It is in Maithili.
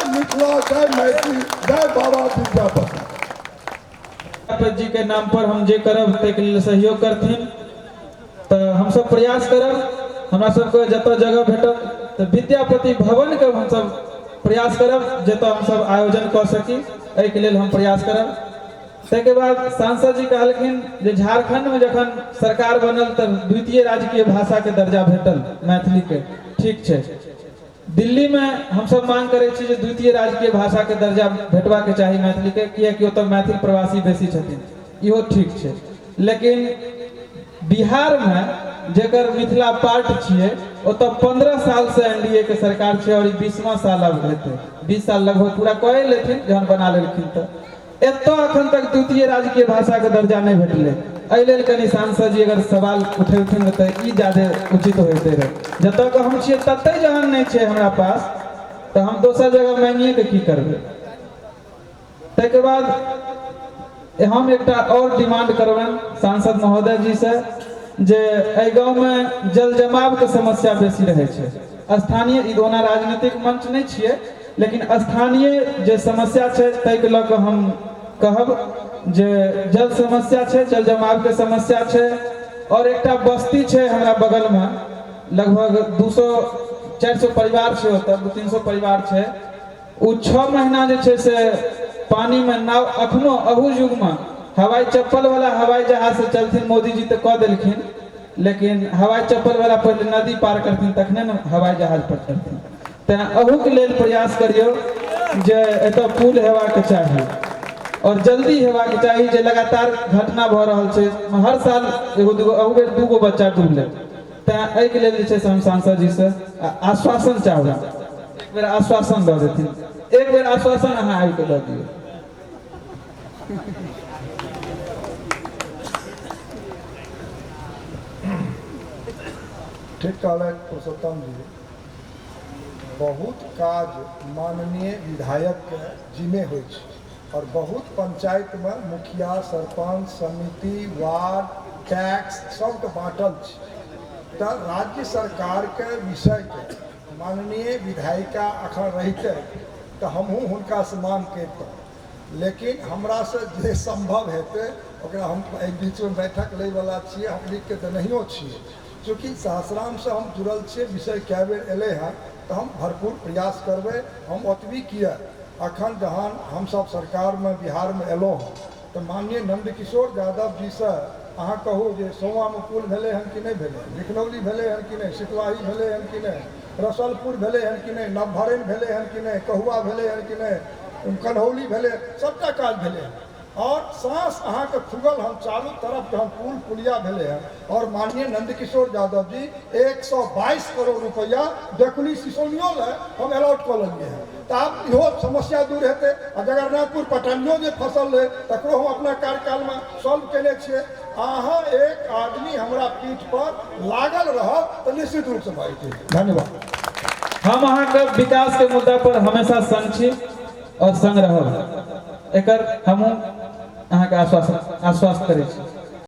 मिथिला, जय मैथिली, जय बाबा विद्यापति। विद्यापति जी के नाम पर हम जे करब ताहिके लेल सहयोग करथिन, तऽ हमसब प्रयास करब। हमरा सबके जतऽ जगह भेटत तऽ विद्यापति भवनके हमसब प्रयास करब, जतऽ हमसब आयोजन कऽ सकी, एहिके लेल हम प्रयास करब। ताहिके बाद सांसद जी कहलखिन जे झारखण्डमे जखन सरकार बनल तऽ द्वितीय राजकीय भाषाके दर्जा भेटल मैथिलीके। ठीक छै, दिल्लीमे हमसब मांग करै छी जे द्वितीय राजकीय भाषाके दर्जा भेटबाके चाही मैथिलीके, किएकि ओतऽ मैथिल प्रवासी बेसी छथिन। इहो ठीक छै, लेकिन बिहारमे जकर मिथिला पार्ट छियै, ओतऽ 15 सालसँ एन डी ए के सरकार छै और ई 20वां साल आब हेतै। 20 साल लगभग पूरा कए लेथिन जहन बना लेलखिन। तऽ एतऽ अखन तक द्वितीय राजकीय भाषाके दर्जा नहि भेटलै। एहि लेल कनि सांसद जी अगर सवाल उठेलखिन तऽ ई ज्यादे उचित होइते रहै। जतऽ हम छियै ततहि जहन नहि छै हमरा पास, तऽ हम दोसर जगह मांगिए कऽ की करबै? ताहिके बाद हम एकटा आओर डिमांड करबनि सांसद महोदय जी से जे एहि गाँवमे जल जमावके समस्या बेसी रहै छै। स्थानीय, ई ओना राजनीतिक मंच नहि छियै, लेकिन स्थानीय जे समस्या छै ताहिके लऽ कऽ हम कहब जे जल समस्या छै, जल जमावके समस्या छै। आओर एकटा बस्ती छै हमरा बगलमे, लगभग 200 400 परिवार छै ओतऽ, 200-300 परिवार छै। ओ 6 महीना जे छै से पानिमे नाव, अखनो अहू युगमे हवाई चप्पल वाला हवाई जहाज से चलथिन मोदीजी तऽ कऽ देलखिन, लेकिन हवाई चप्पल वाला पहिले नदी पार करथिन तखने ने हवाई जहाज पर चढ़थिन। तेँ अहूके लेल प्रयास करियौ जे एतऽ पुल हेबाक चाही और जल्दी हेबाक चाही। जे लगातार घटना भऽ रहल छै, हर साल एगो दूगो, अहू बेर दूगो बच्चा डूबलै। तेँ एहिके लेल जे छै से हम सांसद जीसँ आश्वासन चाहबै, एक बेर आश्वासन दऽ देथिन। एक बेर आश्वासन अहाँ आबि कऽ दऽ दियौ। ठीक कहलथि पुरुषोत्तम जी। बहुत काज माननीय विधायकके जिम्मे होइ छै आओर बहुत पंचायतमे मुखिया, सरपञ्च, समिति, वार्ड, टैक्स सबके बाँटल छै। तऽ राज्य सरकारके विषयके माननीय विधायिका अखन रहितै तऽ हमहूँ हुनकासँ माँग करितहुँ, लेकिन हमरासँ जे सम्भव हेतै ओकरा हम एहि बीचमे बैठक लैवला छियै। हम लिखिके देनहियो छियै। चूँकि सहस्रामसँ हम जुड़ल छियै, विषय कए बेर एलै हँ, तऽ हम भरपूर प्रयास करबै। हम ओतबी किए, अखन जहन हमसभ सरकारमे बिहारमे एलहुँ हँ तऽ माननीय नन्दकिशोर यादव जीसँ अहाँ कहू जे सौआमे पुल भेलै हन कि नहि भेलै, बिखनौली भेलै हन कि नहि, सितवाही भेलै हन कि नहि, रसलपुर भेलै हन कि नहि, नवभरैन भेलै हन कि नहि, कहुआ भेलै हन कि नहि, कन्हौली भेलै, सभटा काज भेलै हन। आओर साँस अहाँके फूगल हन, चारू तरफ जहन पुल पुलिया भेलै हन। आओर माननीय नन्दकिशोर यादव जी 122 करोड़ रुपैआ देकुली सिसौनियो लए हम अलॉट कऽ लेलियै हन, तऽ आब इहो समस्या दूर हेतै। आ जगन्नाथपुर पटनियो जे फसल रहै तकरो हम अपना कार्यकालमे सॉल्व केने छियै। अहाँ एक आदमी हमरा पीठ पर लागल रहब तऽ निश्चित रूपसँ भऽ जेतै। धन्यवाद। हम अहाँके विकासके मुद्दा पर हमेशा संग छी और संग रहब, एकर हमहूँ अहाँके आश्वासन आश्वस्त करै छी।